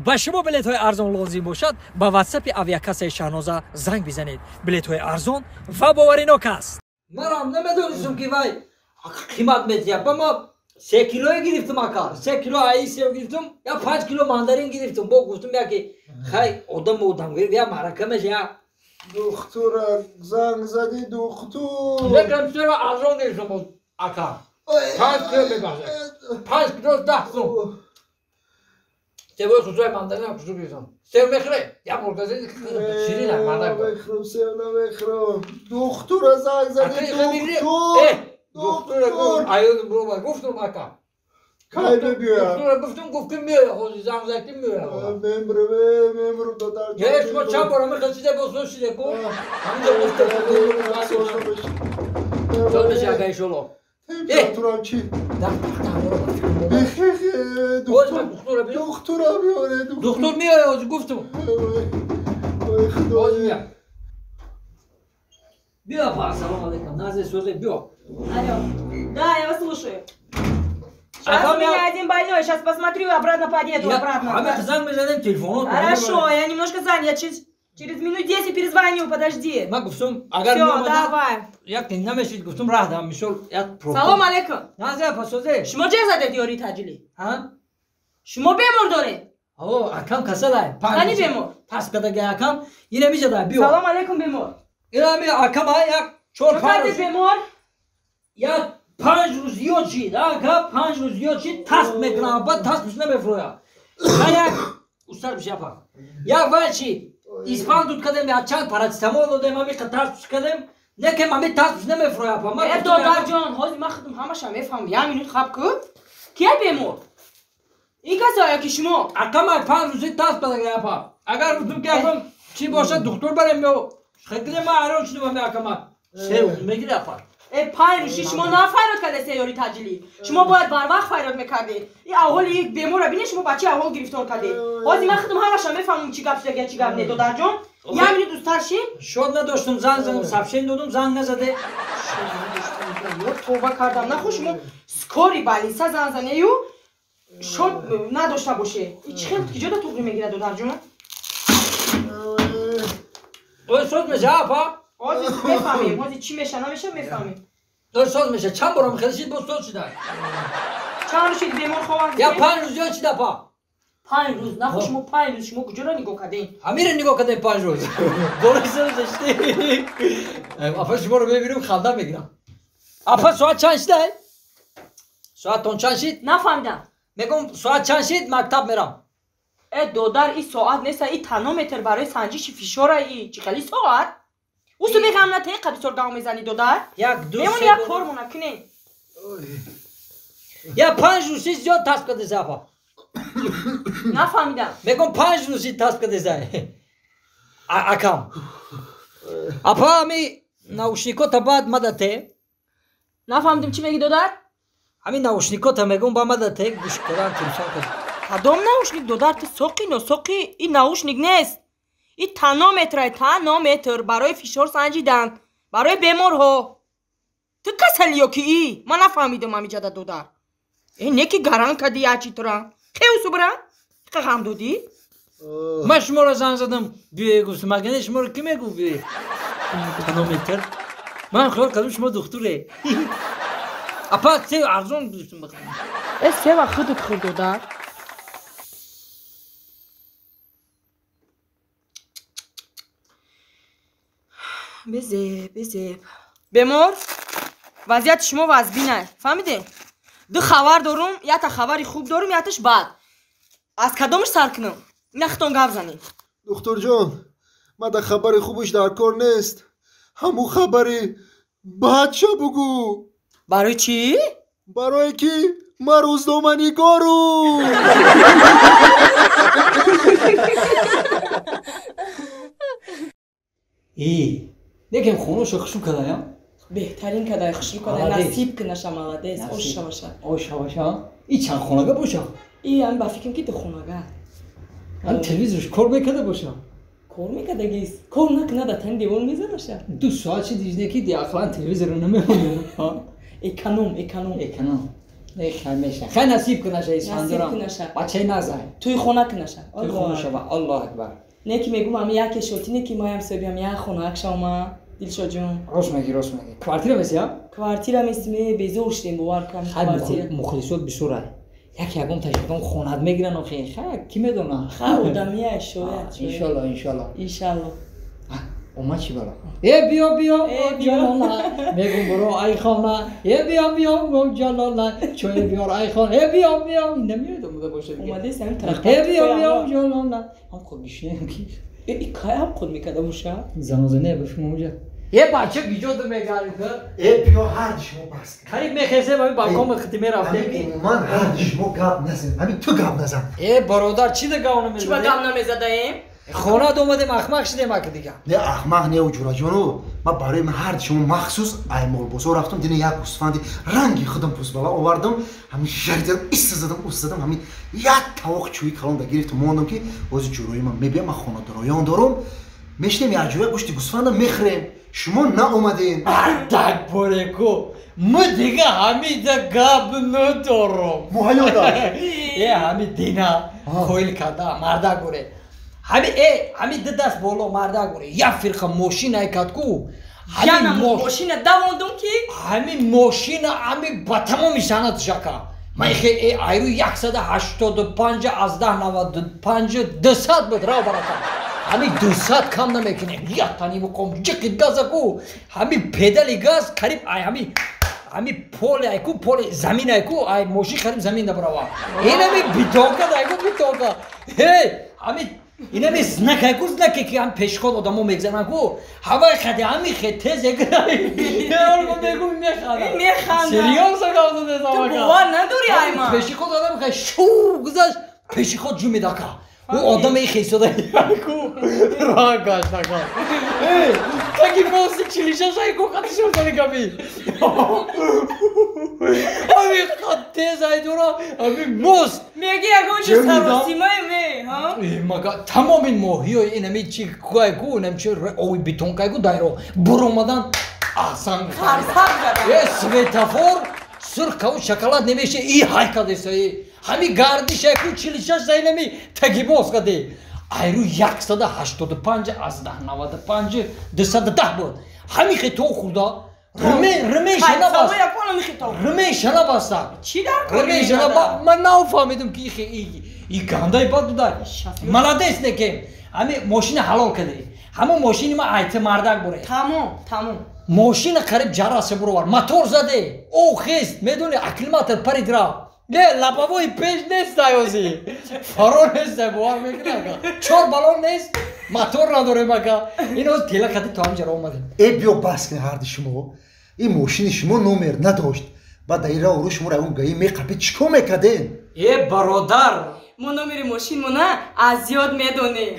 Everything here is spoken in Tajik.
Ба шумо билетҳои арзон лозим бошад, ба ватсапи авиакассаи Шаҳноза занг бизанед. Билетҳои арзон ва боваринок аст. Манам намедонистам, ки вай қимат медиҳад. Ба ма 3 килое гирифтам, ака, 3 кило аи сев гирифтам, я 5 кило мандарин гирифтам. Бо гуфтам, яки хай одам одам гирифт, я маърака меша я. Духтура занг задӣ, духтур. Мекунам, сева арзон гирифтам, ака, 5 кило, мебахшед, 5 кило 10 сум. Севои хушрӯи, мандаринам хушрӯ гирифтам. Сев мехӯре? Як бор гази ширин мардак. Намехӯрам, сев намехӯрам. Духтура занг задӣ, духтур. Духтура гуфт, аюн буромад, гуфтум, ака. Кай мебиёяд? Духтура гуфтум, гуфт, ки меояд, ҳозир занг зад, ки меояд. Мемрам, мемрам, дадарҷон. Е, шумо чанд бора мехел шиде, боз шиде ку ҳаминҷо гуфтум. Соз меша, ака, иншолло. Температурам чӣ? Духтура биёре. Духтур меояд ҳозир, гуфтум. Ҳозир меояд. Биё, апа, ассалому алайкум, назе созе, биё. Алло. Да, я вас слушаю. Сейчас у меня один больной, сейчас посмотрю, обратно подъеду, обратно. Ҳамин занг мезанем, телефонот. Хорошо, я немножко занят, я через минут 10 перезвоню, подожди. Ман гуфтум, агар Всё, давай. Як намешид, гуфтум, раҳ дам, мисол, як Салом алейкум. Назе, апа, созе. Шумо ҷеғ задед ёри таҷили? Ҳа? Шумо бемор доред? О, акам касалай. Қани бемор? Пас кадаги акам, ина мижада, биё. Салом алейкум, бемор. Ина ми акам як чор Чо кардед, бемор? Як 5 рӯз зиёд шид, ака, 5 рӯз зиёд шид, тасб мекунам, баъд тасбш намефурӯяд. Як устар биши, апа. Як вай чи испан дуд кардем, як чанд парацетамол додем, ҳамиқа тасбш кардем, некем ҳами тасбш намефурӯяд, апа. Э, додарҷон, ҳозир ман худам ҳамаша мефаҳмам. Як минут хаб ку. Кия бемор? Ин касо ё ки шумо? Акама 5 рӯзи тасб кадаги, апа. Агар гуфтум, ки акам чӣ бошад, духтур барем ё хекне, ма ҳайрон шудам, ҳами акама. Сев мегири, апа? Э, 5 рӯзи шумо нафайрод кардасе ёри таҷилӣ. Шумо бояд барвақт файрод мекардед. И аҳволи беморро бинед, шумо ба чӣ аҳвол гирифтор кардед. Ҳозир ман худам ҳамаша мефаҳмам, чӣ гап шуда, чӣ гап не, додарҷон. Як минут устар шин. Шод надоштум, занг задам, сообщение додум, занг назаде. Ё тавба кардам, нахо шумо скорый больница занг занею шод надошта боше. И чӣ хел киҷода туғри мегирад, додарҷон? Ой, соз меша, апа? Ҳозир мефаҳмем, ҳозир чӣ меша, намеша, мефаҳмем. Ой, соз меша, чанд борам хел шид, боз соз шида. Чанд рӯз шид бемор хованд? Я 5 рӯз зиёд шид, апа. 5 рӯз? Нахо шумо 5 рӯз шумо куҷоро нигоҳ кардем? Ҳамиро нигоҳ кардем 5 рӯз. Бори сар шид. Апа, шуморо мебинам, ханда мегирам. Апа, соат чанд шида? Соатон чанд шид? Нафаҳмидам. Мегӯм, соат чанд шид, мактаб мерам. Э, додар, и соат неста, и тонометр барои санҷиши фишора, и чӣ хели соат? Усу меғам на теқа бисёр гав мезанӣ, додар. Як, ду, Мемон се, як кормона кунем. Я 5 рӯзи зиёд тасб кардеса, апа. Нафаҳмидам. Мегӯм, 5 рӯзи тасб кардеса акам. Апа, ҳами наушникота баъд мадате. Нафаҳмидим, чӣ мегӣ, додар? Ҳамин наушникота, мегӯм, ба мадате, гӯш кардан телефон кар. Кадом наушник, додар? Ту соқи носоқи, и наушник нест, и тонометрай, тонометр барои фишор санҷидан, барои беморҳо. Ту касали ё ки и? Ман нафаҳмидам ҳамиҷада, додар. Э, не ки гаран кади ячи тура хеусу бира қа ғам додӣ. Ман шуморо занг задам, биёе гуфтам, агане шуморо ки мегӯ биёе? Тонометр, ман хиёл кардам, шумо духтуре, апа. Се арзон гуфтам. Э, сева худат хӯр, додар. Безеб, безеб. Бемор, вазъияти шумо вазбина, фаҳмидед? Ду хабар дорум: якта хабари хуб дорум, якташ бад. Аз кадомаш сар кунам? Ина худтон гап занед. Духтурҷон, ман дар хабари хубаш дар кор нест, ҳамун хабари бадша бугӯ. Барои чӣ? Барое ки ман рӯзноманигорум. И некем хонашо хушрӯ кадаям. Беҳтарин кадай, хушрӯ кадай. Молодец. Насиб кунаша, молодец, ошаваша. Ошаваша. И чанд хонага боша? И ами ба фикрам, ки духонага. Ам телевизорш кор мекарда боша? Кор мекардагист, кор накунада тани девор мезанаша. 2 соат чи дижне ки ди ақлан телевизорро намемонем. Эконом, эконом. Эконом. Хай меша. Хай насиб кунаша Исфандурам. Кунаша. Бачаи назай. Туи хона кунаша. Туи хона шава. Аллоҳ акбар. Не ки мегум ами яке шоти, не ки маям соҳиби ами як хона як шавма. Дилшодҷон. Рост меги, рост меги. Квартира меси, а? Квартира месиме, безор шудем, бовар кунам. Хай. Квартира. Мухлисот бисёра. Як ягон ташаккун хонат мегиран охи. Хай ки медона? Ха, одамия шояд. Шояд. Иншалло, иншалло. Иншалло. Омад чӣ бало? Э биё биё Э, биё. ҷалола. Мегум буро ай хона. Э биё биё ҷалола. Чой биёр ай хона. Э биё биё. Намеёд омада боша дига. Омадест ҳамин тараф. Э биё биё ҷалола. Ҳам худ бишнем ки. Э, и кай ҳам худ мекарда муша? Занозане бифим онҷа. Е бача гиҷо мегари ту? Э биё, ҳарди шумо бас кун. Қариб мехезем ҳамин балкон хити мерафтем ки. Умуман ҳарди шумо гап назан, ҳамин ту гап назан. Э бародар, чӣ да гап Чӣ ба намезадем? гап намезадаем? Хонат омадем, ахмақ шидем аки дига. Не ахмақ не, ҷураҷону, ман барои ман ҳарди шумо махсус аймолбозор рафтам, дина як гӯсфанди ранги худам пӯстбала овардам, ҳамин шари задам, иста задам, ус задам, ҳамин як тавоқ чӯи калон да гирифтам, мондам ки бози ҷурои ман мебиям, ман хонадороён дорум, мешинем якҷоя гӯшти гӯсфанда мехӯрем, шумо наомадем. Ардак бореку. Мо дига ҳамида гап надорам. Муҳайёда. Э ҳами дина коил када мардак буре. Ҳами э ҳами ду даст боло мардак буре. Як фирқа мошина айкад ку. Яна мошина давондум ки Ҳами мошина ҳами ба тамоми санат шака. Ман хе э айру 185 аз 10 95 200 буд рав барака. Ҳами 200 кам намекунем. Як тани муқом ҷиқи газа ку. Ҳами педали газ қариб ай ҳами поле айку, поле замин айку, ай мошин қариб замин да барава. Инами битонка айку, битонка. Ҳей, ҳами инами знак айку, знаке ки ҳам пешход одамо мегзананд ку. Ҳавай хади ҳами хе тез эграй. Мегум механда. Механда. Серьёзно гап задесам Ту ака. бовар надорӣ айма. Пеши худ одам хе шу гузашт, пеши худ ҷумидака. Ӯ одам е хесода яку ра гашт ака. Эй, таки моси 46 айку хати шуртани габи. Ами хат тез айдора, ами мост. Меги ягон чиз Ҷумида? саросимаи ме, ҳа? Э, мага тамоми моҳиёи инами чи кайку, инам чи ови бетон кайку дайро буромадан аҳсан. Қарсак задам. Э светофор сурх каву шоколад немеше и ҳайкадеса и ҳами гардиш айку 46 заинами тагибоз каде. Айру 185 аз 10 95 210 буд. Ҳами хе то хурда рме рме шана бас. Савои якона мехитоб. Рме шана баста. Чӣ дар кор Рме шана ба ман нафаҳмидум ки ихе и гандаи бад буда. Молодец некем. Ҳами мошина ҳалол каде. Ҳамон мошини ма айти мардак буре. Тамом, тамом. Мошина қариб ҷарасе буровар, мотор заде, о хест, медони, акклиматор парид рафт. Не лобовой пеш нест, аёзи фаро нест, бовар мекунӣ ака, чор балон нест, мотор надорем ака, ин оз тела кади то ҳамҷара омадем. Э биё, бас кунед ҳарди шумо. Ин мошини шумо номер надошт, баъд дар ин раҳ уру шуморо ягон гаи меқапид, чӣ кор мекардем? Э бародар. Мо номери мошинмона аз ёд медонем.